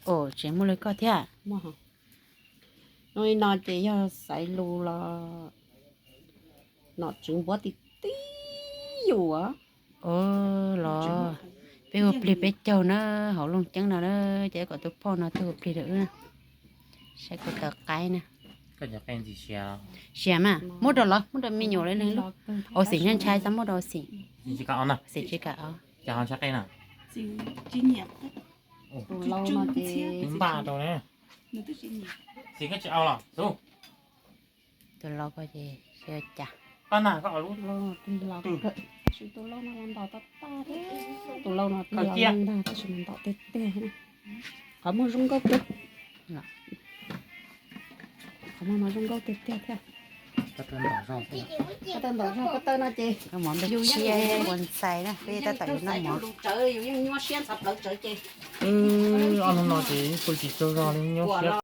Tseem muaj li koj thiab. Hnub no ces yog xaiv lus los nom tswv npuab ti ti yus. Los peb hu plig peb caug na, hauv Looj Ceeb no na, ces kom tus phauj no tuaj hu plig rau wb na. Saib kuv tawv qaib na. Siav mas muab rau lawv, muab rau me nyuam lawv leeg lub. Au xim ntshai ntshai txhob muab rau au xim. Xim tsis kam os. Tus laus ko ces xyov cas. Tus laus no twb los ntag tab sis mas ntom tiag tiag. Qhov muag zoo nkauj kawg. Qhov muag no zoo nkauj tiag tiag thiab. Koj taw ntom zog, koj taw no ces yus yeej ua ntxhais na, peb tab tom yuav noj mov. Ob hnub no ces pw tsis tsaug zog li, nyuaj siab.